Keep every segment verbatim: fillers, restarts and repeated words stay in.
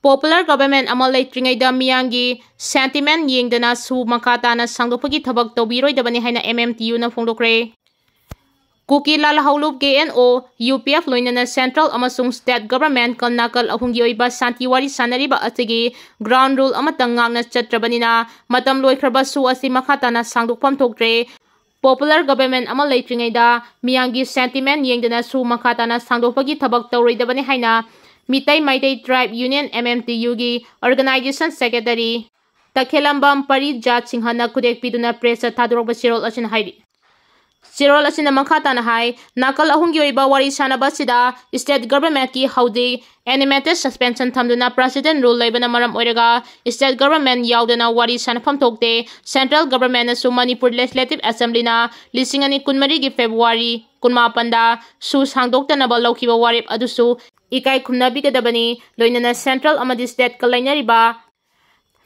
Popular government ꯑꯃ ꯂꯩꯇ꯭ꯔꯤꯉꯩꯗ ꯃꯤꯌꯥꯝꯒꯤ sentiment ꯌꯦꯡꯗꯅ ꯁꯨ ꯃꯈꯥ ꯇꯥꯅ ꯁꯥꯡꯗꯣꯛꯄꯒꯤ ꯊꯕꯛ ꯇꯧꯕꯤꯔꯣꯏꯗꯕꯅꯤ ꯍꯥꯏꯅ M M T U ꯅ ꯐꯣꯡꯗꯣꯛꯈ꯭ꯔꯦ꯫ ꯀꯨꯀꯤ ꯂꯥꯜ ꯍꯧꯂꯨꯞ K N O, U P F ꯂꯣꯏꯅꯅ central ꯑꯃꯁꯨꯡ state government ꯀꯜ ꯅꯥꯀꯜ ꯑꯍꯨꯝꯒꯤ ꯑꯣꯏꯕ ꯁꯥꯟꯇꯤ ꯋꯥꯔꯤ ꯁꯥꯟꯅꯔꯤꯕ ꯑꯁꯤꯒꯤ ground rule ꯑꯃꯠꯇ ꯉꯥꯛꯅ ꯆꯠꯇ꯭ꯔꯕꯅꯤꯅ ꯃꯇꯝ ꯂꯣꯏꯈ꯭ꯔꯕ ꯁꯨ ꯑꯁꯤ ꯃꯈꯥ ꯇꯥꯅ ꯁꯥꯡꯗꯣꯛꯐꯝ ꯊꯣꯛꯇ꯭ꯔꯦ꯫ Popular government ꯑꯃ ꯂꯩꯇ꯭ꯔꯤꯉꯩꯗ ꯃꯤꯌꯥꯝꯒꯤ sentiment ꯌꯦꯡꯗꯅ ꯁꯨ ꯃꯈꯥ ꯇꯥꯅ ꯁꯥꯡꯗꯣꯛꯄꯒꯤ ꯊꯕꯛ ꯇꯧꯔꯣꯏꯗꯕꯅꯤ ꯍꯥꯏꯅ Meitei Meitei Tribe Union, M M T U ꯒꯤ organization secretary ꯇꯈꯦꯂꯝꯕꯝ ꯄꯔꯤꯖꯥꯠ ꯁꯤꯡꯍꯅ ꯈꯨꯗꯦꯛ ꯄꯤꯗꯨꯅ press ꯇ ꯊꯥꯗꯣꯔꯛꯄ ꯆꯦꯔꯣꯜ ꯑꯁꯤꯅ ꯍꯥꯏꯔꯤ꯫ ꯆꯦꯔꯣꯜ ꯑꯁꯤꯅ ꯃꯈꯥ ꯇꯥꯅ ꯍꯥꯏ, ꯅꯥꯀꯜ ꯑꯍꯨꯝꯒꯤ ꯑꯣꯏꯕ ꯋꯥꯔꯤ ꯁꯥꯟꯅꯕ ꯑꯁꯤꯗ state government ꯀꯤ ꯍꯧꯖꯤꯛ animated suspension ꯊꯝꯗꯨꯅ president rule ꯂꯩꯕꯅ ꯃꯔꯝ ꯑꯣꯏꯔꯒ state government ꯌꯥꯎꯗꯅ ꯋꯥꯔꯤ ꯁꯥꯟꯅꯐꯝ ꯊꯣꯛꯇꯦ꯫ Central government ꯅꯁꯨ ꯃꯅꯤꯄꯨꯔ Legislative Assembly ꯅ ꯂꯤꯁꯤꯡ ꯑꯅꯤ ꯀꯨꯟꯃꯔꯤꯒꯤ February ꯀꯨꯟꯃꯥꯄꯟꯗ ꯁꯨ ꯁꯥꯡꯗꯣꯛꯇꯅꯕ ꯂꯧꯈꯤꯕ ꯋꯥꯔꯦꯞ ꯑꯗꯨꯁꯨ ꯏꯀꯥꯏ ꯈꯨꯝꯅꯕꯤꯒꯗꯕꯅꯤ꯫ ꯂꯣꯏꯅꯅ central ꯑꯃꯗꯤ state ꯀ ꯂꯩꯅꯔꯤꯕ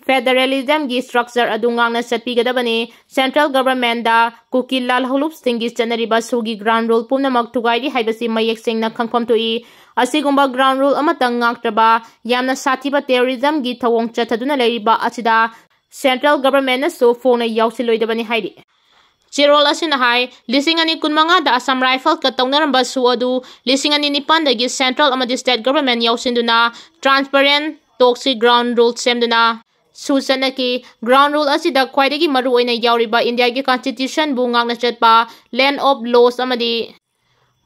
federalism ꯒꯤ structure ꯑꯗꯨ ꯉꯥꯛꯅ ꯆꯠꯄꯤꯒꯗꯕꯅꯤ꯫ Central government ꯗ ꯀꯨꯀꯤ ꯂꯥꯜ ꯍꯧꯂꯨꯞꯁꯤꯡꯒꯤ ꯆꯠꯅꯔꯤꯕ ꯁꯨꯒꯤ ground rule ꯄꯨꯝꯅꯃꯛ ꯊꯨꯒꯥꯏꯔꯤ ꯍꯥꯏꯕꯁꯤ ꯃꯌꯦꯛ ꯁꯦꯡꯅ ꯈꯪꯐꯝ ꯊꯣꯛꯏ꯫ ꯑꯁꯤꯒꯨꯝꯕ ground rule ꯑꯃꯠꯇ ꯉꯥꯛꯇ꯭ꯔꯕ ꯌꯥꯝꯅ ꯁꯥꯊꯤꯕ terrorism ꯒꯤ ꯊꯧꯑꯣꯡ ꯆꯠꯊꯗꯨꯅ ꯂꯩꯔꯤꯕ ꯑꯁꯤꯗ central government ꯅꯁꯨ ꯐꯣꯡꯅ ꯌꯥꯎꯁꯤꯜꯂꯣꯏꯗꯕꯅꯤ ꯍꯥꯏꯔꯤ꯫ ꯆꯦꯔꯣꯜ ꯑꯁꯤꯅ ꯍꯥꯏ, ꯂꯤꯁꯤꯡ ꯑꯅꯤ ꯀꯨꯟꯃꯉꯥꯗ Assam Rifles ꯀ ꯇꯧꯅꯔꯝꯕ ꯁꯨ ꯑꯗꯨ ꯂꯤꯁꯤꯡ ꯑꯅꯤ ꯅꯤꯄꯥꯟꯗꯒꯤ central ꯑꯃꯗꯤ state government ꯌꯥꯎꯁꯤꯟꯗꯨꯅ transparent, toxic ground rule ꯁꯦꯝꯗꯨꯅ ꯁꯨ ꯆꯠꯅꯈꯤ꯫ Ground rule ꯑꯁꯤꯗ ꯈ꯭ꯋꯥꯏꯗꯒꯤ ꯃꯔꯨ ꯑꯣꯏꯅ ꯌꯥꯎꯔꯤꯕ ꯏꯟꯗꯤꯌꯥꯒꯤ constitution ꯕꯨ ꯉꯥꯛꯅ ꯆꯠꯄ land of laws ꯑꯃꯗꯤ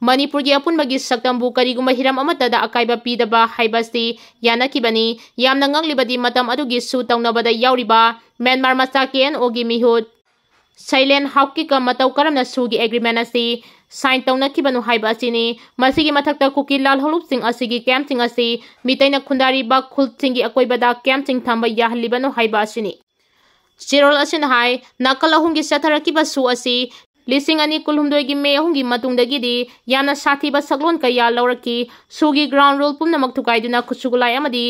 ꯃꯅꯤꯄꯨꯔꯒꯤ ꯑꯄꯨꯟꯕꯒꯤ ꯁꯛꯇꯝꯕꯨ ꯀꯔꯤꯒꯨꯝꯕ ꯍꯤꯔꯝ ꯑꯃꯠꯇꯗ ꯑꯀꯥꯏꯕ ꯄꯤꯗꯕ ꯍꯥꯏꯕꯁꯤ ꯌꯥꯅꯈꯤꯕꯅꯤ꯫ ꯌꯥꯝꯅ ꯉꯛꯂꯤꯕꯗꯤ ꯃꯇꯝ ꯑꯗꯨꯒꯤ ꯁꯨ ꯇꯧꯅꯕꯗ ꯌꯥꯎꯔꯤꯕ ꯃ꯭ꯌꯥꯟꯃꯥꯔ ꯃꯆꯥ K N O ꯒꯤ ꯃꯤꯍꯨꯠ ꯁꯩꯂꯦꯟ ꯍꯥꯎꯀꯤꯛꯀ ꯃꯇꯧ ꯀꯔꯝꯅ ꯁꯨꯒꯤ agreement ꯑꯁꯤ sign ꯇꯧꯅꯈꯤꯕꯅꯣ ꯍꯥꯏꯕ ꯑꯁꯤꯅꯤ꯫ ꯃꯁꯤꯒꯤ ꯃꯊꯛꯇ ꯀꯨꯀꯤ ꯂꯥꯜ ꯍꯧꯂꯨꯞꯁꯤꯡ ꯑꯁꯤꯒꯤ camp ꯁꯤꯡ ꯑꯁꯤ ꯃꯤꯇꯩꯅ ꯈꯨꯟꯗꯥꯔꯤꯕ ꯈꯨꯜꯁꯤꯡꯒꯤ ꯑꯀꯣꯏꯕꯗ camp ꯁꯤꯡ ꯊꯝꯕ ꯌꯥꯍꯜꯂꯤꯕꯅꯣ ꯍꯥꯏꯕ ꯑꯁꯤꯅꯤ꯫ ꯆꯦꯔꯣꯜ ꯑꯁꯤꯅ ꯍꯥꯏ, ꯅꯥꯀꯜ ꯑꯍꯨꯝꯒꯤ ꯆꯠꯊꯔꯛꯈꯤꯕ ꯁꯨ ꯑꯁꯤ ꯂꯤꯁꯤꯡ ꯑꯅꯤ ꯀꯨꯟꯍꯨꯝꯗꯣꯏꯒꯤ May ꯑꯍꯨꯝꯒꯤ ꯃꯇꯨꯡꯗꯒꯤꯗꯤ ꯌꯥꯝꯅ ꯁꯥꯊꯤꯕ ꯁꯛꯂꯣꯟ ꯀꯌꯥ ꯂꯧꯔꯛꯈꯤ꯫ ꯁꯨꯒꯤ ground rule ꯄꯨꯝꯅꯃꯛ ꯊꯨꯒꯥꯏꯗꯨꯅ ꯈꯨꯠꯁꯨ ꯈꯨꯠꯂꯥꯏ ꯑꯃꯗꯤ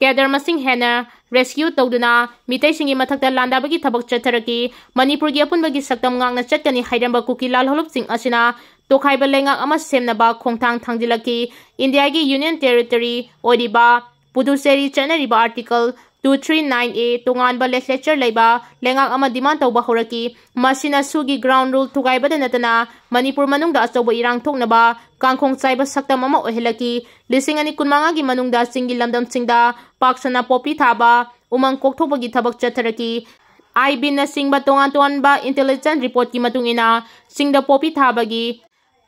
cadre ꯃꯁꯤꯡ ꯍꯦꯟꯅ rescue ꯇꯧꯗꯨꯅ ꯃꯤꯇꯩꯁꯤꯡꯒꯤ ꯃꯊꯛꯇ ꯂꯥꯟꯗꯥꯕꯒꯤ ꯊꯕꯛ ꯆꯠꯊꯔꯛꯈꯤ꯫ ꯃꯅꯤꯄꯨꯔꯒꯤ ꯑꯄꯨꯟꯕꯒꯤ ꯁꯛꯇꯝ ꯉꯥꯛꯅ ꯆꯠꯀꯅꯤ ꯍꯥꯏꯔꯝꯕ ꯀꯨꯀꯤ ꯂꯥꯜ ꯍꯧꯂꯨꯞꯁꯤꯡ ꯑꯁꯤꯅ ꯇꯣꯈꯥꯏꯕ ꯂꯩꯉꯥꯛ ꯑꯃ ꯁꯦꯝꯅꯕ ꯈꯣꯡꯊꯥꯡ ꯊꯥꯡꯖꯤꯜꯂꯛꯈꯤ꯫ ꯏꯟꯗꯤꯌꯥꯒꯤ union territory ꯑꯣꯏꯔꯤꯕ ꯄꯨꯗꯨꯆꯦꯔꯤ ꯆꯠꯅꯔꯤꯕ Article two three nine A ꯇꯣꯉꯥꯟꯕ legislature ꯂꯩꯕ ꯂꯩꯉꯥꯛ ꯑꯃ demand ꯇꯧꯕ ꯍꯧꯔꯛꯈꯤ꯫ ꯃꯁꯤꯅ ꯁꯨꯒꯤ ground rule ꯊꯨꯒꯥꯏꯕꯗ ꯅꯠꯇꯅ ꯃꯅꯤꯄꯨꯔ ꯃꯅꯨꯡꯗ ꯑꯆꯧꯕ ꯏꯔꯥꯡ ꯊꯣꯛꯅꯕ ꯀꯥꯡꯈꯣꯡ ꯆꯥꯏꯕ ꯁꯛꯇꯝ ꯑꯃ ꯑꯣꯏꯍꯜꯂꯛꯈꯤ꯫ ꯂꯤꯁꯤꯡ ꯑꯅꯤ ꯀꯨꯟꯃꯉꯥꯒꯤ ꯃꯅꯨꯡꯗ ꯆꯤꯡꯒꯤ ꯂꯝꯗꯝꯁꯤꯡꯗ ꯄꯥꯛ ꯁꯟꯅ ꯄꯣꯄꯤ ꯊꯥꯕ, ꯎꯃꯪ ꯀꯣꯛꯊꯣꯛꯄꯒꯤ ꯊꯕꯛ ꯆꯠꯊꯔꯛꯈꯤ꯫ ꯑꯥꯏ ꯕꯤꯅꯆꯤꯡꯕ ꯇꯣꯉꯥꯟ ꯇꯣꯉꯥꯟꯕ intelligence reportꯀꯤ ꯃꯇꯨꯡ ꯏꯟꯅ, ꯆꯤꯡꯗ ꯄꯣꯄꯤ ꯊꯥꯕꯒꯤ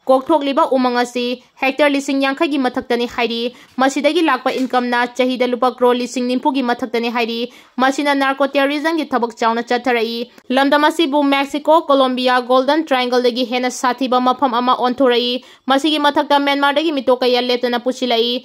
ꯀꯣꯛꯊꯣꯛꯂꯤꯕ ꯎꯃꯪ ꯑꯁꯤ hectare ꯂꯤꯁꯤꯡ ꯌꯥꯡꯈꯩꯒꯤ ꯃꯊꯛꯇꯅꯤ ꯍꯥꯏꯔꯤ꯫ ꯃꯁꯤꯗꯒꯤ ꯂꯥꯛꯄ incomeꯅ ꯆꯍꯤꯗ ꯂꯨꯄꯥ ꯀ꯭ꯔꯣꯔ ꯂꯤꯁꯤꯡ ꯅꯤꯐꯨꯒꯤ ꯃꯊꯛꯇꯅꯤ ꯍꯥꯏꯔꯤ꯫ ꯃꯁꯤꯅ narco terrorismꯒꯤ ꯊꯕꯛ ꯆꯥꯎꯅ ꯆꯠꯊꯔꯛꯏ꯫ ꯂꯝꯗꯝ ꯑꯁꯤꯕꯨ Mexico, Colombia, Golden Triangleꯗꯒꯤ ꯍꯦꯟꯅ ꯁꯥꯊꯤꯕ ꯃꯐꯝ ꯑꯃ ꯑꯣꯟꯊꯣꯔꯛꯏ꯫ ꯃꯁꯤꯒꯤ ꯃꯊꯛꯇ Myanmarꯗꯒꯤ ꯃꯤꯇꯣꯞ ꯀꯌꯥ ꯂꯦꯞꯇꯅ ꯄꯨꯁꯤꯜꯂꯛꯏ꯫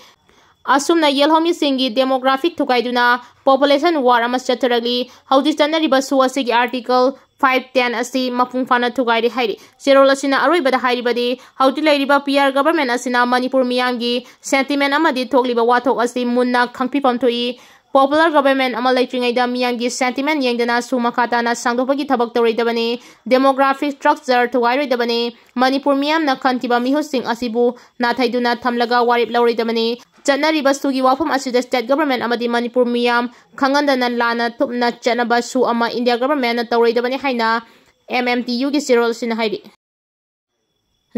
ꯑꯁꯨꯝꯅ ꯌꯦꯜꯍꯧꯃꯤꯁꯤꯡꯒꯤ demographic ꯊꯨꯒꯥꯏꯗꯨꯅ population war ꯑꯃ ꯆꯠꯊꯔꯛꯂꯤ꯫ ꯍꯧꯖꯤꯛ ꯆꯠꯅꯔꯤꯕ ꯁꯨ ꯑꯁꯤꯒꯤ Article five ten ꯑꯁꯤ ꯃꯄꯨꯡ ꯐꯥꯅ ꯊꯨꯒꯥꯏꯔꯦ ꯍꯥꯏꯔꯤ꯫ ꯆꯦꯔꯣꯜ ꯑꯁꯤꯅ ꯑꯔꯣꯏꯕꯗ ꯍꯥꯏꯔꯤꯕꯗꯤ, ꯍꯧꯖꯤꯛ ꯂꯩꯔꯤꯕ P R government ꯑꯁꯤꯅ ꯃꯅꯤꯄꯨꯔ ꯃꯤꯌꯥꯝꯒꯤ sentiment ꯑꯃꯗꯤ ꯊꯣꯛꯂꯤꯕ ꯋꯥꯊꯣꯛ ꯑꯁꯤ ꯃꯨꯟꯅ ꯈꯪꯕꯤꯐꯝ ꯊꯣꯛꯏ꯫ Popular government ꯑꯃ ꯂꯩꯇ꯭ꯔꯤꯉꯩꯗ ꯃꯤꯌꯥꯝꯒꯤ sentiment ꯌꯦꯡꯗꯅ ꯁꯨ ꯃꯈꯥ ꯇꯥꯅ ꯁꯥꯡꯗꯣꯛꯄꯒꯤ ꯊꯕꯛ ꯇꯧꯔꯣꯏꯗꯕꯅꯤ꯫ Demographic structure ꯊꯨꯒꯥꯏꯔꯣꯏꯗꯕꯅꯤ꯫ ꯃꯅꯤꯄꯨꯔ ꯃꯤꯌꯥꯝꯅ ꯈꯟꯈꯤꯕ ꯃꯤꯍꯨꯠꯁꯤꯡ ꯑꯁꯤꯕꯨ ꯅꯥꯊꯩꯗꯨꯅ ꯊꯝꯂꯒ ꯋꯥꯔꯦꯞ ꯂꯧꯔꯣꯏꯗꯕꯅꯤ꯫ ꯆꯠꯅꯔꯤꯕ ꯁꯨꯒꯤ ꯋꯥꯐꯝ ꯑꯁꯤꯗ state government ꯑꯃꯗꯤ ꯃꯅꯤꯄꯨꯔ ꯃꯤꯌꯥꯝ ꯈꯪꯍꯟꯗꯅ ꯂꯥꯟꯅ ꯊꯨꯞꯅ ꯆꯠꯅꯕ ꯁꯨ ꯑꯃ India governmentꯅ ꯇꯧꯔꯣꯏꯗꯕꯅꯤ ꯍꯥꯏꯅ M M T Uꯒꯤ ꯆꯦꯔꯣꯜ ꯑꯁꯤꯅ ꯍꯥꯏꯔꯤ꯫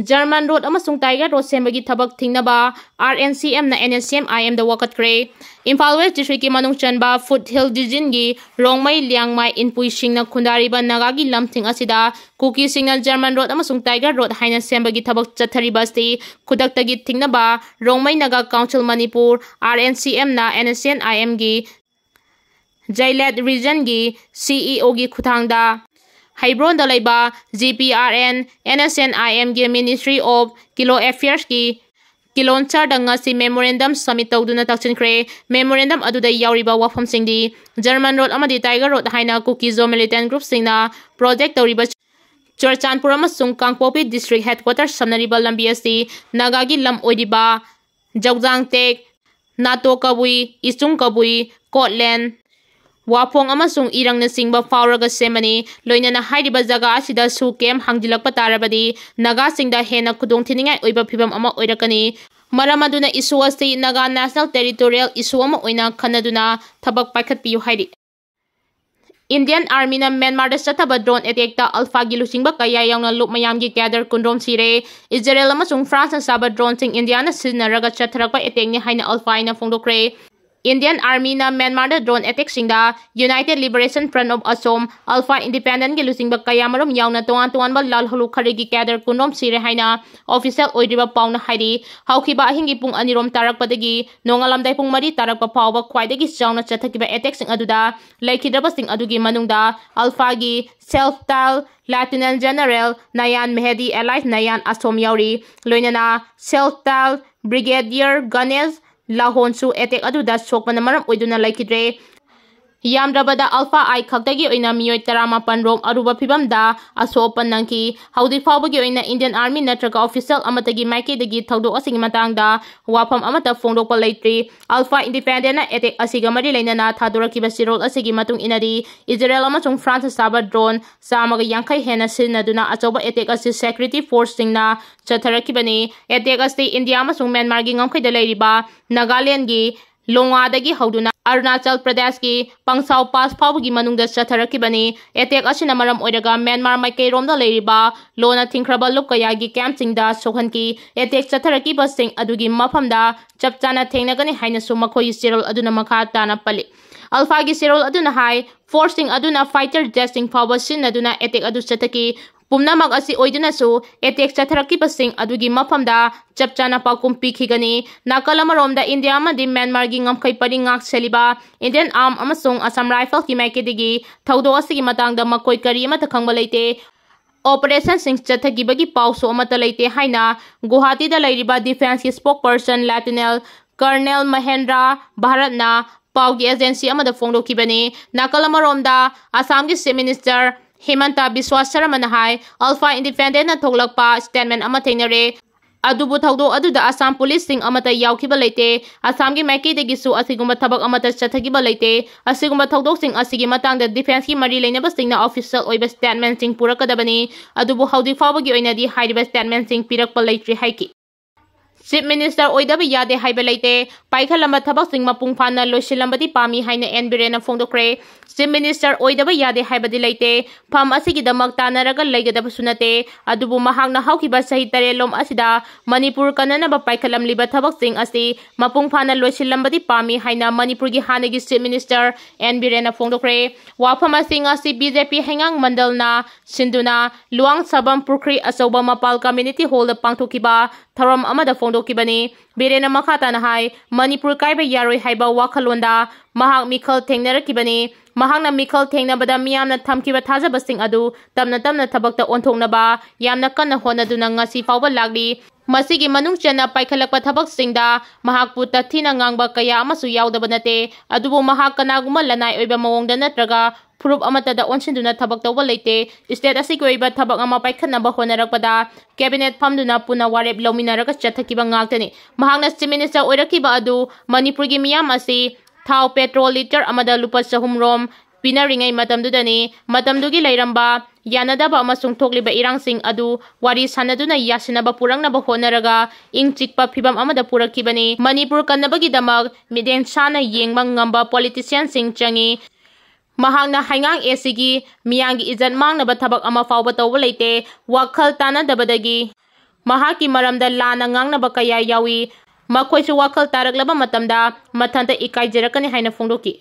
German road ꯑꯃꯁꯨꯡ Tiger Road ꯁꯦꯝꯕꯒꯤ ꯊꯕꯛ ꯊꯤꯡꯅꯕ R N C Mꯅ N S C N I Mꯗ ꯋꯥꯀꯠꯈ꯭ꯔꯦ꯫ Imphal West districtꯀꯤ ꯃꯅꯨꯡ ꯆꯟꯕ Foothill Divisionꯒꯤ ꯔꯣꯡꯃꯩ, ꯂꯤꯌꯥꯡꯃꯥꯏ, ꯏꯟꯄꯨꯏꯁꯤꯡꯅ ꯈꯨꯟꯗꯥꯔꯤꯕ ꯅꯥꯒꯥꯒꯤ ꯂꯝꯁꯤꯡ ꯑꯁꯤꯗ ꯀꯨꯀꯤꯁꯤꯡꯅ German road ꯑꯃꯁꯨꯡ Tiger Road ꯍꯥꯏꯅ ꯁꯦꯝꯕꯒꯤ ꯊꯕꯛ ꯆꯠꯊꯔꯤꯕ ꯑꯁꯤ ꯈꯨꯗꯛꯇꯒꯤ ꯊꯤꯡꯅꯕ Rongmei Naga Council Manipur, R N C Mꯅ N S C N I Mꯒꯤ ꯖꯩꯂꯦꯠ Regionꯒꯤ C E Oꯒꯤ ꯈꯨꯠꯊꯥꯡꯗ ꯍꯩꯕ꯭ꯔꯣꯟꯗ ꯂꯩꯕ G P R N, N S C N I Mꯒꯤ Ministry of Kilo Affairsꯀꯤ ꯀꯤꯂꯣꯟꯆꯔꯗ ꯉꯁꯤ memorandum submit ꯇꯧꯗꯨꯅ ꯇꯛꯁꯤꯟꯈ꯭ꯔꯦ꯫ Memorandum ꯑꯗꯨꯗ ꯌꯥꯎꯔꯤꯕ ꯋꯥꯐꯝꯁꯤꯡꯗꯤ German Road ꯑꯃꯗꯤ Tiger Road ꯍꯥꯏꯅ Kuki-Zo militant groupꯁꯤꯡꯅ project ꯇꯧꯔꯤꯕ ꯆꯨꯔꯆꯥꯟꯄꯨꯔ ꯑꯃꯁꯨꯡ ꯀꯥꯡꯄꯣꯛꯄꯤ district headquarters ꯁꯝꯅꯔꯤꯕ ꯂꯝꯕꯤ ꯑꯁꯤ ꯅꯥꯒꯥꯒꯤ ꯂꯝ ꯑꯣꯏꯔꯤꯕ ꯖꯧꯖꯥꯡꯇꯦꯛ, ꯅꯥꯇꯣ ꯀꯕꯨꯏ, ꯏꯆꯨꯡ ꯀꯕꯨꯏ, ꯀꯣꯠꯂꯦꯟ, ꯋꯥꯐꯣꯡ ꯑꯃꯁꯨꯡ ꯏꯔꯪꯅꯆꯤꯡꯕ ꯐꯥꯎꯔꯒ ꯁꯦꯝꯕꯅꯤ꯫ ꯂꯣꯏꯅꯅ ꯍꯥꯏꯔꯤꯕ ꯖꯒꯥ ꯑꯁꯤꯗ ꯁꯨ camp ꯍꯥꯡꯖꯤꯜꯂꯛꯄ ꯇꯥꯔꯕꯗꯤ ꯅꯥꯒꯥꯁꯤꯡꯗ ꯍꯦꯟꯅ ꯈꯨꯗꯣꯡꯊꯤꯅꯤꯡꯉꯥꯏ ꯑꯣꯏꯕ ꯐꯤꯕꯝ ꯑꯃ ꯑꯣꯏꯔꯛꯀꯅꯤ꯫ ꯃꯔꯝ ꯑꯗꯨꯅ issue ꯑꯁꯤ Naga National Territorial Issue ꯑꯃ ꯑꯣꯏꯅ ꯈꯟꯅꯗꯨꯅ ꯊꯕꯛ ꯄꯥꯏꯈꯠꯄꯤꯌꯨ ꯍꯥꯏꯔꯤ꯫ Indian Armyꯅ ꯃ꯭ꯌꯥꯟꯃꯥꯔꯗ ꯆꯠꯊꯕ drone attackꯇ ULFAꯒꯤ ꯂꯨꯆꯤꯡꯕ ꯀꯌꯥ ꯌꯥꯎꯅ ꯂꯨꯞ ꯃꯌꯥꯝꯒꯤ cadre ꯀꯨꯟꯔꯣꯝ ꯁꯤꯔꯦ꯫ ꯏꯖꯔꯦꯜ ꯑꯃꯁꯨꯡ ꯐ꯭ꯔꯥꯟꯁꯅ ꯁꯥꯕ droneꯁꯤꯡ ꯏꯟꯗꯤꯌꯥꯅ ꯁꯤꯖꯤꯟꯅꯔꯒ ꯆꯠꯊꯔꯛꯄ attackꯅꯤ ꯍꯥꯏꯅ ULFAꯅ ꯐꯣꯡꯗꯣꯛꯈ꯭ꯔꯦ꯫ Indian Armyꯅ ꯃ꯭ꯌꯥꯟꯃꯥꯔꯗ drone attackꯁꯤꯡꯗ United Liberation Front of Assam, ULFA Independentꯀꯤ ꯂꯨꯆꯤꯡꯕ ꯀꯌꯥꯃꯔꯨꯝ ꯌꯥꯎꯅ ꯇꯣꯉꯥꯟ ꯇꯣꯉꯥꯟꯕ ꯂꯥꯜꯍꯧꯂꯨ ꯈꯔꯤꯒꯤ cadre ꯀꯨꯟꯔꯣꯝ ꯁꯤꯔꯦ ꯍꯥꯏꯅ official ꯑꯣꯏꯗ꯭ꯔꯤꯕ ꯄꯥꯎꯅ ꯍꯥꯏꯔꯤ꯫ ꯍꯧꯈꯤꯕ ꯑꯍꯤꯡꯒꯤ ꯄꯨꯡ ꯑꯅꯤꯔꯣꯝ ꯇꯥꯔꯛꯄꯗꯒꯤ ꯅꯣꯡꯉꯥꯜꯂꯝꯗꯥꯏ ꯄꯨꯡ ꯃꯔꯤ ꯇꯥꯔꯛꯄ ꯐꯥꯎꯕ ꯈ꯭ꯋꯥꯏꯗꯒꯤ ꯆꯥꯎꯅ ꯆꯠꯊꯈꯤꯕ attackꯁꯤꯡ ꯑꯗꯨꯗ ꯂꯩꯈꯤꯗ꯭ꯔꯕꯁꯤꯡ ꯑꯗꯨꯒꯤ ꯃꯅꯨꯡꯗ ULFAꯒꯤ self-styled Lieutenant General Nayan Mehdi alias Nayan Asom ꯌꯥꯎꯔꯤ꯫ ꯂꯣꯏꯅꯅ self-styled Brigadier Ganesh ꯂꯥꯍꯣꯟꯁꯨ attack ꯑꯗꯨꯗ ꯁꯣꯛꯄꯅ ꯃꯔꯝ ꯑꯣꯏꯗꯨꯅ ꯂꯩꯈꯤꯗ꯭ꯔꯦ꯫ ꯌꯥꯝꯗ꯭ꯔꯕꯗ ULFA-I ꯈꯛꯇꯒꯤ ꯑꯣꯏꯅ ꯃꯤꯑꯣꯏ ꯇꯔꯥꯃꯥꯄꯟ ꯔꯣꯝ ꯑꯔꯨꯕ ꯐꯤꯚꯝꯗ ꯑꯁꯣꯛ ꯑꯄꯟ ꯅꯪꯈꯤ꯫ ꯍꯧꯖꯤꯛ ꯐꯥꯎꯕꯒꯤ ꯑꯣꯏꯅ Indian Army ꯅꯠꯇ꯭ꯔꯒ official ꯑꯃꯠꯇꯒꯤ ꯃꯥꯏꯀꯩꯗꯒꯤ ꯊꯧꯗꯣꯛ ꯑꯁꯤꯒꯤ ꯃꯇꯥꯡꯗ ꯋꯥꯐꯝ ꯑꯃꯠꯇ ꯐꯣꯡꯗꯣꯛꯄ ꯂꯩꯇ꯭ꯔꯤ꯫ ULFA Independentꯅ attack ꯑꯁꯤꯒ ꯃꯔꯤ ꯂꯩꯅꯅ ꯊꯥꯗꯣꯔꯛꯈꯤꯕ ꯆꯦꯔꯣꯜ ꯑꯁꯤꯒꯤ ꯃꯇꯨꯡ ꯏꯟꯅꯗꯤ, ꯏꯖꯔꯦꯜ ꯑꯃꯁꯨꯡ ꯐ꯭ꯔꯥꯟꯁꯅ ꯁꯥꯕ drone ꯆꯥꯝꯃꯒ ꯌꯥꯡꯈꯩ ꯍꯦꯟꯅ ꯁꯤꯖꯤꯟꯅꯗꯨꯅ ꯑꯆꯧꯕ attack ꯑꯁꯤ security forceꯁꯤꯡꯅ ꯆꯠꯊꯔꯛꯈꯤꯕꯅꯤ꯫ Attack ꯑꯁꯤ ꯏꯟꯗꯤꯌꯥ ꯑꯃꯁꯨꯡ ꯃ꯭ꯌꯥꯟꯃꯥꯔꯒꯤ ꯉꯝꯈꯩꯗ ꯂꯩꯔꯤꯕ ꯅꯥꯒꯥꯂꯦꯟꯗꯒꯤ ꯂꯣꯡꯋꯥꯗꯒꯤ ꯍꯧꯗꯨꯅ ꯑꯔꯨꯅꯥꯆꯜ ꯄ꯭ꯔꯗꯦꯁꯀꯤ ꯄꯪꯁꯥꯎ ꯄꯥꯁ ꯐꯥꯎꯕꯒꯤ ꯃꯅꯨꯡꯗ ꯆꯠꯊꯔꯛꯈꯤꯕꯅꯤ꯫ Attack ꯑꯁꯤꯅ ꯃꯔꯝ ꯑꯣꯏꯔꯒ ꯃ꯭ꯌꯥꯟꯃꯥꯔ ꯃꯥꯏꯀꯩꯔꯣꯝꯗ ꯂꯩꯔꯤꯕ ꯂꯣꯟꯅ ꯊꯤꯡꯈ꯭ꯔꯕ ꯂꯨꯞ ꯀꯌꯥꯒꯤ campꯁꯤꯡꯗ ꯁꯣꯛꯍꯟꯈꯤ꯫ Attack ꯆꯠꯊꯔꯛꯈꯤꯕꯁꯤꯡ ꯑꯗꯨꯒꯤ ꯃꯐꯝꯗ ꯆꯞ ꯆꯥꯅ ꯊꯦꯡꯅꯒꯅꯤ ꯍꯥꯏꯅꯁꯨ ꯃꯈꯣꯏꯒꯤ ꯆꯦꯔꯣꯜ ꯑꯗꯨꯅ ꯃꯈꯥ ꯇꯥꯅ ꯄꯜꯂꯤ꯫ ULFAꯒꯤ ꯆꯦꯔꯣꯜ ꯑꯗꯨꯅ ꯍꯥꯏ, forceꯁꯤꯡ ꯑꯗꯨꯅ fighter jetꯁꯤꯡ ꯐꯥꯎꯕ ꯁꯤꯖꯤꯟꯅꯗꯨꯅ attack ꯑꯗꯨ ꯆꯠꯊꯈꯤ꯫ ꯄꯨꯝꯅꯃꯛ ꯑꯁꯤ ꯑꯣꯏꯗꯨꯅꯁꯨ attack ꯆꯠꯊꯔꯛꯈꯤꯕꯁꯤꯡ ꯑꯗꯨꯒꯤ ꯃꯐꯝꯗ ꯆꯞ ꯆꯥꯅ ꯄꯥꯎꯈꯨꯝ ꯄꯤꯈꯤꯒꯅꯤ꯫ ꯅꯥꯀꯜ ꯑꯃꯔꯣꯝꯗ ꯏꯟꯗꯤꯌꯥ ꯑꯃꯗꯤ ꯃ꯭ꯌꯥꯟꯃꯥꯔꯒꯤ ꯉꯝꯈꯩ ꯄꯔꯤꯡ ꯉꯥꯛ ꯁꯦꯜꯂꯤꯕ Indian Arm ꯑꯃꯁꯨꯡ Assam Riflesꯀꯤ ꯃꯥꯏꯀꯩꯗꯒꯤ ꯊꯧꯗꯣꯛ ꯑꯁꯤꯒꯤ ꯃꯇꯥꯡꯗ ꯃꯈꯣꯏ ꯀꯔꯤ ꯑꯃꯠꯇ ꯈꯪꯕ ꯂꯩꯇꯦ꯫ Operationꯁꯤꯡ ꯆꯠꯊꯈꯤꯕꯒꯤ ꯄꯥꯎꯁꯨ ꯑꯃꯠꯇ ꯂꯩꯇꯦ ꯍꯥꯏꯅ ꯒꯨꯋꯥꯍꯥꯇꯤꯗ ꯂꯩꯔꯤꯕ defenceꯀꯤ spokesperson Lieutenant Colonel Mahendra Bharatꯅ ꯄꯥꯎꯒꯤ agency ꯑꯃꯗ ꯐꯣꯡꯗꯣꯛꯈꯤꯕꯅꯤ꯫ ꯅꯥꯀꯜ ꯑꯃꯔꯣꯝꯗ ꯑꯁꯥꯝꯒꯤ Chief Minister ꯍꯤꯃꯟꯇ ꯕꯤꯁ꯭ꯋꯥ ꯁꯔꯃꯅ ꯍꯥꯏ, ULFA Independentꯅ ꯊꯣꯛꯂꯛꯄ statement ꯑꯃ ꯊꯦꯡꯅꯔꯦ꯫ ꯑꯗꯨꯕꯨ ꯊꯧꯗꯣꯛ ꯑꯗꯨꯗ ꯑꯁꯥꯝ ꯄꯨꯂꯤꯁꯁꯤꯡ ꯑꯃꯠꯇ ꯌꯥꯎꯈꯤꯕ ꯂꯩꯇꯦ꯫ ꯑꯁꯥꯝꯒꯤ ꯃꯥꯏꯀꯩꯗꯒꯤꯁꯨ ꯑꯁꯤꯒꯨꯝꯕ ꯊꯕꯛ ꯑꯃꯠꯇ ꯆꯠꯊꯈꯤꯕ ꯂꯩꯇꯦ꯫ ꯑꯁꯤꯒꯨꯝꯕ ꯊꯧꯗꯣꯛꯁꯤꯡ ꯑꯁꯤꯒꯤ ꯃꯇꯥꯡꯗ defenceꯀꯤ ꯃꯔꯤ ꯂꯩꯅꯕꯁꯤꯡꯅ official ꯑꯣꯏꯕ statementꯁꯤꯡ ꯄꯨꯔꯛꯀꯗꯕꯅꯤ꯫ ꯑꯗꯨꯕꯨ ꯍꯧꯖꯤꯛ ꯐꯥꯎꯕꯒꯤ ꯑꯣꯏꯅꯗꯤ ꯍꯥꯏꯔꯤꯕ statementꯁꯤꯡ ꯄꯤꯔꯛꯄ ꯂꯩꯇ꯭ꯔꯤ ꯍꯥꯏꯈꯤ꯫ Chief Minister ꯑꯣꯏꯗꯕ ꯌꯥꯗꯦ ꯍꯥꯏꯕ ꯂꯩꯇꯦ꯫ ꯄꯥꯏꯈꯠꯂꯝꯕ ꯊꯕꯛꯁꯤꯡ ꯃꯄꯨꯡ ꯐꯥꯅ ꯂꯣꯏꯁꯤꯜꯂꯝꯕꯗꯤ ꯄꯥꯝꯃꯤ ꯍꯥꯏꯅ ꯑꯦꯟ ꯕꯤꯔꯦꯟꯅ ꯐꯣꯡꯗꯣꯛꯈ꯭ꯔꯦ꯫ Chief Minister ꯑꯣꯏꯗꯕ ꯌꯥꯗꯦ ꯍꯥꯏꯕꯗꯤ ꯂꯩꯇꯦ꯫ ꯐꯝ ꯑꯁꯤꯒꯤꯗꯃꯛ ꯇꯥꯟꯅꯔꯒ ꯂꯩꯒꯗꯕꯁꯨ ꯅꯠꯇꯦ꯫ ꯑꯗꯨꯕꯨ ꯃꯍꯥꯛꯅ ꯍꯧꯈꯤꯕ ꯆꯍꯤ ꯇꯔꯦꯠꯂꯣꯝ ꯑꯁꯤꯗ ꯃꯅꯤꯄꯨꯔ ꯀꯟꯅꯅꯕ ꯄꯥꯏꯈꯠꯂꯝꯂꯤꯕ ꯊꯕꯛꯁꯤꯡ ꯑꯁꯤ ꯃꯄꯨꯡ ꯐꯥꯅ ꯂꯣꯏꯁꯤꯜꯂꯝꯕꯗꯤ ꯄꯥꯝꯃꯤ ꯍꯥꯏꯅ ꯃꯅꯤꯄꯨꯔꯒꯤ ꯍꯥꯟꯅꯒꯤ Chief Minister ꯑꯦꯟ ꯕꯤꯔꯦꯟꯅ ꯐꯣꯡꯗꯣꯛꯈ꯭ꯔꯦ꯫ ꯋꯥꯐꯝ ꯑꯁꯤꯡ ꯑꯁꯤ ꯕꯤ ꯖꯦ ꯄꯤ ꯍꯩꯉꯥꯡ ꯃꯟꯗꯜꯅ ꯁꯤꯟꯗꯨꯅ ꯂꯨꯋꯥꯡ ꯁꯥꯕꯝ ꯄꯨꯈ꯭ꯔꯤ ꯑꯆꯧꯕ ꯃꯄꯥꯜ Community Hallꯗ ꯄꯥꯡꯊꯣꯛꯈꯤꯕ ꯊꯧꯔꯝ ꯑꯃꯗ ꯐꯣꯡꯗꯣꯛꯈꯤꯕꯅꯤ꯫ ꯕꯤꯔꯦꯟꯅ ꯃꯈꯥ ꯇꯥꯅ ꯍꯥꯏ, ꯃꯅꯤꯄꯨꯔ ꯀꯥꯏꯕ ꯌꯥꯔꯣꯏ ꯍꯥꯏꯕ ꯋꯥꯈꯜꯂꯣꯟꯗ ꯃꯍꯥꯛ ꯃꯤꯈꯜ ꯊꯦꯡꯅꯔꯛꯈꯤꯕꯅꯤ꯫ ꯃꯍꯥꯛꯅ ꯃꯤꯈꯜ ꯊꯦꯡꯅꯕꯗ ꯃꯤꯌꯥꯝꯅ ꯊꯝꯈꯤꯕ ꯊꯥꯖꯕꯁꯤꯡ ꯑꯗꯨ ꯇꯞꯅ ꯇꯞꯅ ꯊꯕꯛꯇ ꯑꯣꯟꯊꯣꯛꯅꯕ ꯌꯥꯝꯅ ꯀꯟꯅ ꯍꯣꯠꯅꯗꯨꯅ ꯉꯁꯤ ꯐꯥꯎꯕ ꯂꯥꯛꯂꯤ꯫ ꯃꯁꯤꯒꯤ ꯃꯅꯨꯡ ꯆꯟꯅ ꯄꯥꯏꯈꯠꯂꯛꯄ ꯊꯕꯛꯁꯤꯡꯗ ꯃꯍꯥꯛꯄꯨ ꯇꯊꯤꯅ ꯉꯥꯡꯕ ꯀꯌꯥ ꯑꯃꯁꯨ ꯌꯥꯎꯗꯕ ꯅꯠꯇꯦ꯫ ꯑꯗꯨꯕꯨ ꯃꯍꯥꯛ ꯀꯅꯥꯒꯨꯝꯕ ꯂꯅꯥꯏ ꯑꯣꯏꯕ ꯃꯑꯣꯡꯗ ꯅꯠꯇ꯭ꯔꯒ ꯐꯨꯔꯨꯞ ꯑꯃꯠꯇꯗ ꯑꯣꯟꯁꯤꯟꯗꯨꯅ ꯊꯕꯛ ꯇꯧꯕ ꯂꯩꯇꯦ꯫ State ꯑꯁꯤꯒꯤ ꯑꯣꯏꯕ ꯊꯕꯛ ꯑꯃ ꯄꯥꯏꯈꯠꯅꯕ ꯍꯣꯠꯅꯔꯛꯄꯗ cabinet ꯐꯝꯗꯨꯅ ꯄꯨꯟꯅ ꯋꯥꯔꯦꯞ ꯂꯧꯃꯤꯟꯅꯔꯒ ꯆꯠꯊꯈꯤꯕ ꯉꯥꯛꯇꯅꯤ꯫ ꯃꯍꯥꯛꯅ Chief Minister ꯑꯣꯏꯔꯛꯈꯤꯕ ꯑꯗꯨ ꯃꯅꯤꯄꯨꯔꯒꯤ ꯃꯤꯌꯥꯝ ꯑꯁꯤ ꯊꯥꯎ petrol litre ꯑꯃꯗ ꯂꯨꯄꯥ ꯆꯍꯨꯝ ꯔꯣꯝ ꯄꯤꯅꯔꯤꯉꯩ ꯃꯇꯝꯗꯨꯗꯅꯤ꯫ ꯃꯇꯝꯗꯨꯒꯤ ꯂꯩꯔꯝꯕ ꯌꯥꯅꯗꯕ ꯑꯃꯁꯨꯡ ꯊꯣꯛꯂꯤꯕ ꯏꯔꯥꯡꯁꯤꯡ ꯑꯗꯨ ꯋꯥꯔꯤ ꯁꯥꯅꯗꯨꯅ ꯌꯥꯁꯤꯟꯅꯕ ꯄꯨꯔꯛꯅꯕ ꯍꯣꯠꯅꯔꯒ ꯏꯪ ꯆꯤꯛꯄ ꯐꯤꯕꯝ ꯑꯃꯗ ꯄꯨꯔꯛꯈꯤꯕꯅꯤ꯫ ꯃꯅꯤꯄꯨꯔ ꯀꯟꯅꯕꯒꯤꯗꯃꯛ ꯃꯤꯠꯌꯦꯡ ꯁꯥꯅ ꯌꯦꯡꯕ ꯉꯝꯕ politicianꯁꯤꯡ ꯆꯪꯏ꯫ ꯃꯍꯥꯛꯅ ꯍꯩꯉꯥꯡ ꯑꯦꯁꯤꯒꯤ ꯃꯤꯌꯥꯝꯒꯤ ꯏꯖꯠ ꯃꯥꯡꯅꯕ ꯊꯕꯛ ꯑꯃ ꯐꯥꯎꯕ ꯇꯧꯕ ꯂꯩꯇꯦ꯫ ꯋꯥꯈꯜ ꯇꯥꯅꯗꯕꯗꯒꯤ ꯃꯍꯥꯛꯀꯤ ꯃꯔꯝꯗ ꯂꯥꯟꯅ ꯉꯥꯡꯅꯕ ꯀꯌꯥ ꯌꯥꯎꯏ꯫ ꯃꯈꯣꯏꯁꯨ ꯋꯥꯈꯜ ꯇꯥꯔꯛꯂꯕ ꯃꯇꯝꯗ ꯃꯊꯟꯇ ꯏꯀꯥꯏꯖꯔꯛꯀꯅꯤ ꯍꯥꯏꯅ ꯐꯣꯡꯗꯣꯛꯈꯤ꯫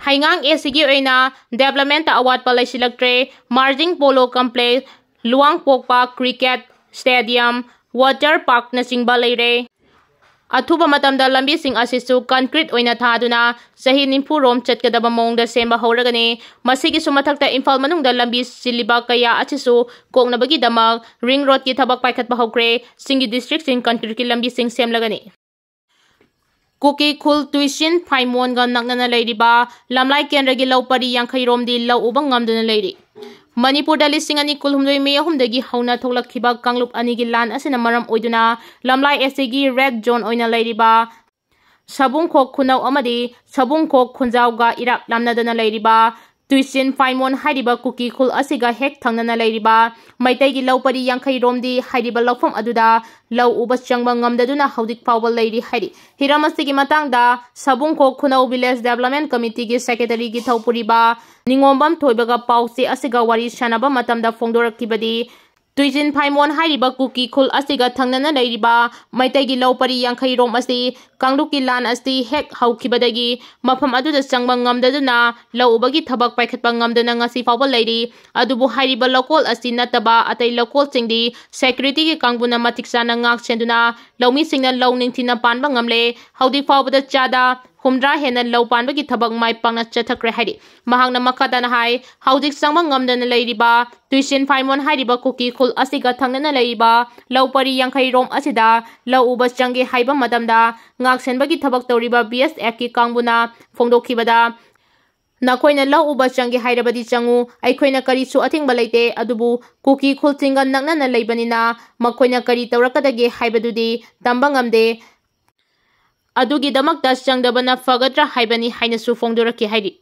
ꯍꯩꯉꯥꯡ ꯑꯦꯁꯤꯒꯤ ꯑꯣꯏꯅ developmentꯇ ꯑꯋꯥꯠꯄ ꯂꯩꯁꯤꯜꯂꯛꯇ꯭ꯔꯦ꯫ Marging Polo Complex, ꯂꯨꯋꯥꯡꯄꯣꯛꯄ Cricket Stadium, Water Parkꯅꯆꯤꯡꯕ ꯂꯩꯔꯦ꯫ ꯑꯊꯨꯕ ꯃꯇꯝꯗ ꯂꯝꯕꯤꯁꯤꯡ ꯑꯁꯤꯁꯨ concrete ꯑꯣꯏꯅ ꯊꯥꯗꯨꯅ ꯆꯍꯤ ꯅꯤꯐꯨ ꯔꯣꯝ ꯆꯠꯀꯗꯕ ꯃꯑꯣꯡꯗ ꯁꯦꯝꯕ ꯍꯧꯔꯒꯅꯤ꯫ ꯃꯁꯤꯒꯤꯁꯨ ꯃꯊꯛꯇ ꯏꯝꯐꯥꯜ ꯃꯅꯨꯡꯗ ꯂꯝꯕꯤ ꯁꯤꯜꯂꯤꯕ ꯀꯌꯥ ꯑꯁꯤꯁꯨ ꯀꯣꯛꯅꯕꯒꯤꯗꯃꯛ ring roadꯀꯤ ꯊꯕꯛ ꯄꯥꯏꯈꯠꯄ ꯍꯧꯈ꯭ꯔꯦ꯫ ꯆꯤꯡꯒꯤ districtꯁꯤꯡ concreteꯀꯤ ꯂꯝꯕꯤꯁꯤꯡ ꯁꯦꯝꯂꯒꯅꯤ꯫ ꯀꯨꯀꯤ ꯈꯨꯜ ꯇꯨꯏꯁꯤꯟ ꯐꯥꯏꯃꯣꯟꯒ ꯅꯛꯅꯅ ꯂꯩꯔꯤꯕ ꯂꯝꯂꯥꯏ ꯀꯦꯟꯗ꯭ꯔꯒꯤ ꯂꯧ ꯄꯔꯤ ꯌꯥꯡꯈꯩ ꯔꯣꯝꯗꯤ ꯂꯧ ꯎꯕ ꯉꯝꯗꯨꯅ ꯂꯩꯔꯤ꯫ ꯃꯅꯤꯄꯨꯔꯗ ꯂꯤꯁꯤꯡ ꯑꯅꯤ ꯀꯨꯟꯍꯨꯝꯗꯣꯏ ꯃꯦ ꯑꯍꯨꯝꯗꯒꯤ ꯍꯧꯅ ꯊꯣꯛꯂꯛꯈꯤꯕ ꯀꯥꯡꯂꯨꯞ ꯑꯅꯤꯒꯤ ꯂꯥꯟ ꯑꯁꯤꯅ ꯃꯔꯝ ꯑꯣꯏꯗꯨꯅ ꯂꯝꯂꯥꯏ ꯑꯦꯁꯤꯒꯤ red zone ꯑꯣꯏꯅ ꯂꯩꯔꯤꯕ ꯁꯕꯨꯡꯈꯣꯛ ꯈꯨꯅꯧ ꯑꯃꯗꯤ ꯁꯕꯨꯡꯈꯣꯛ ꯈꯨꯟꯖꯥꯎꯒ ꯏꯔꯥꯞ ꯂꯥꯞꯅꯗꯅ ꯂꯩꯔꯤꯕ ꯇꯨꯏꯆꯤꯟ ꯐꯥꯏꯃꯣꯟ ꯍꯥꯏꯔꯤꯕ ꯀꯨꯀꯤ ꯈꯨꯜ ꯑꯁꯤꯒ ꯍꯦꯛ ꯊꯪꯅꯅ ꯂꯩꯔꯤꯕ ꯃꯩꯇꯩꯒꯤ ꯂꯧ ꯄꯔꯤ ꯌꯥꯡꯈꯩ ꯔꯣꯝꯗꯤ ꯍꯥꯏꯔꯤꯕ ꯂꯧꯐꯝ ꯑꯗꯨꯗ ꯂꯧ ꯎꯕ ꯆꯪꯕ ꯉꯝꯗꯗꯨꯅ ꯍꯧꯖꯤꯛ ꯐꯥꯎꯕ ꯂꯩꯔꯤ ꯍꯥꯏꯔꯤ꯫ ꯍꯤꯔꯝ ꯑꯁꯤꯒꯤ ꯃꯇꯥꯡꯗ ꯁꯕꯨꯡꯈꯣꯛ ꯈꯨꯅꯧ Village Development Committeeꯒꯤ Secretaryꯒꯤ ꯊꯧꯄꯨꯔꯤꯕ ꯅꯤꯉꯣꯝꯕꯝ ꯊꯣꯏꯕꯒ ꯄꯥꯎꯆꯦ ꯑꯁꯤꯒ ꯋꯥꯔꯤ ꯁꯥꯟꯅꯕ ꯃꯇꯝꯗ ꯐꯣꯡꯗꯣꯔꯛꯈꯤꯕꯗꯤ, ꯇꯨꯏꯆꯤꯟ ꯐꯥꯏꯃꯣꯟ ꯍꯥꯏꯔꯤꯕ ꯀꯨꯀꯤ ꯈꯨꯜ ꯑꯁꯤꯒ ꯊꯪꯅꯅ ꯂꯩꯔꯤꯕ ꯃꯩꯇꯩꯒꯤ ꯂꯧ ꯄꯔꯤ ꯌꯥꯡꯈꯩ ꯔꯣꯝ ꯑꯁꯤ ꯀꯥꯡꯂꯨꯞꯀꯤ ꯂꯥꯟ ꯑꯁꯤ ꯍꯦꯛ ꯍꯧꯈꯤꯕꯗꯒꯤ ꯃꯐꯝ ꯑꯗꯨꯗ ꯆꯪꯕ ꯉꯝꯗꯗꯨꯅ ꯂꯧ ꯎꯕꯒꯤ ꯊꯕꯛ ꯄꯥꯏꯈꯠꯄ ꯉꯝꯗꯅ ꯉꯁꯤ ꯐꯥꯎꯕ ꯂꯩꯔꯤ꯫ ꯑꯗꯨꯕꯨ ꯍꯥꯏꯔꯤꯕ ꯂꯧꯀꯣꯜ ꯑꯁꯤ ꯅꯠꯇꯕ ꯑꯇꯩ ꯂꯧꯀꯣꯜꯁꯤꯡꯗꯤ securityꯒꯤ ꯀꯥꯡꯕꯨꯅ ꯃꯇꯤꯛ ꯆꯥꯅ ꯉꯥꯛ ꯁꯦꯟꯗꯨꯅ ꯂꯧꯃꯤꯁꯤꯡꯅ ꯂꯧ ꯅꯤꯡꯊꯤꯅ ꯄꯥꯟꯕ ꯉꯝꯂꯦ꯫ ꯍꯧꯖꯤꯛ ꯐꯥꯎꯕꯗ ꯆꯥꯗ ꯍꯨꯝꯗ꯭ꯔꯥ ꯍꯦꯟꯅ ꯂꯧ ꯄꯥꯟꯕꯒꯤ ꯊꯕꯛ ꯃꯥꯏ ꯄꯥꯛꯅ ꯆꯠꯊꯈ꯭ꯔꯦ ꯍꯥꯏꯔꯤ꯫ ꯃꯍꯥꯛꯅ ꯃꯈꯥ ꯇꯥꯅ ꯍꯥꯏ, ꯍꯧꯖꯤꯛ ꯆꯪꯕ ꯉꯝꯗꯅ ꯂꯩꯔꯤꯕ ꯇꯨꯏꯆꯤꯟ ꯐꯥꯏꯃꯣꯟ ꯍꯥꯏꯔꯤꯕ ꯀꯨꯀꯤ ꯈꯨꯜ ꯑꯁꯤꯒ ꯊꯪꯅꯅ ꯂꯩꯔꯤꯕ ꯂꯧ ꯄꯔꯤ ꯌꯥꯡꯈꯩ ꯔꯣꯝ ꯑꯁꯤꯗ ꯂꯧ ꯎꯕ ꯆꯪꯒꯦ ꯍꯥꯏꯕ ꯃꯇꯝꯗ ꯉꯥꯛꯁꯦꯟꯕꯒꯤ ꯊꯕꯛ ꯇꯧꯔꯤꯕ BSFꯀꯤ ꯀꯥꯡꯕꯨꯅ ꯐꯣꯡꯗꯣꯛꯈꯤꯕꯗ, ꯅꯈꯣꯏꯅ ꯂꯧ ꯎꯕ ꯆꯪꯒꯦ ꯍꯥꯏꯔꯕꯗꯤ ꯆꯪꯉꯨ, ꯑꯩꯈꯣꯏꯅ ꯀꯔꯤꯁꯨ ꯑꯊꯤꯡꯕ ꯂꯩꯇꯦ, ꯑꯗꯨꯕꯨ ꯀꯨꯀꯤ ꯈꯨꯜꯁꯤꯡꯒ ꯅꯛꯅꯅ ꯂꯩꯕꯅꯤꯅ ꯃꯈꯣꯏꯅ ꯀꯔꯤ ꯇꯧꯔꯛꯀꯗꯒꯦ ꯍꯥꯏꯕꯗꯨꯗꯤ ꯇꯝꯕ ꯉꯝꯗꯦ꯫ ꯑꯗꯨꯒꯤꯗꯃꯛꯇ ꯆꯪꯗꯕꯅ ꯐꯒꯗ꯭ꯔꯥ ꯍꯥꯏꯕꯅꯤ ꯍꯥꯏꯅꯁꯨ ꯐꯣꯡꯗꯣꯔꯛꯈꯤ ꯍꯥꯏꯔꯤ꯫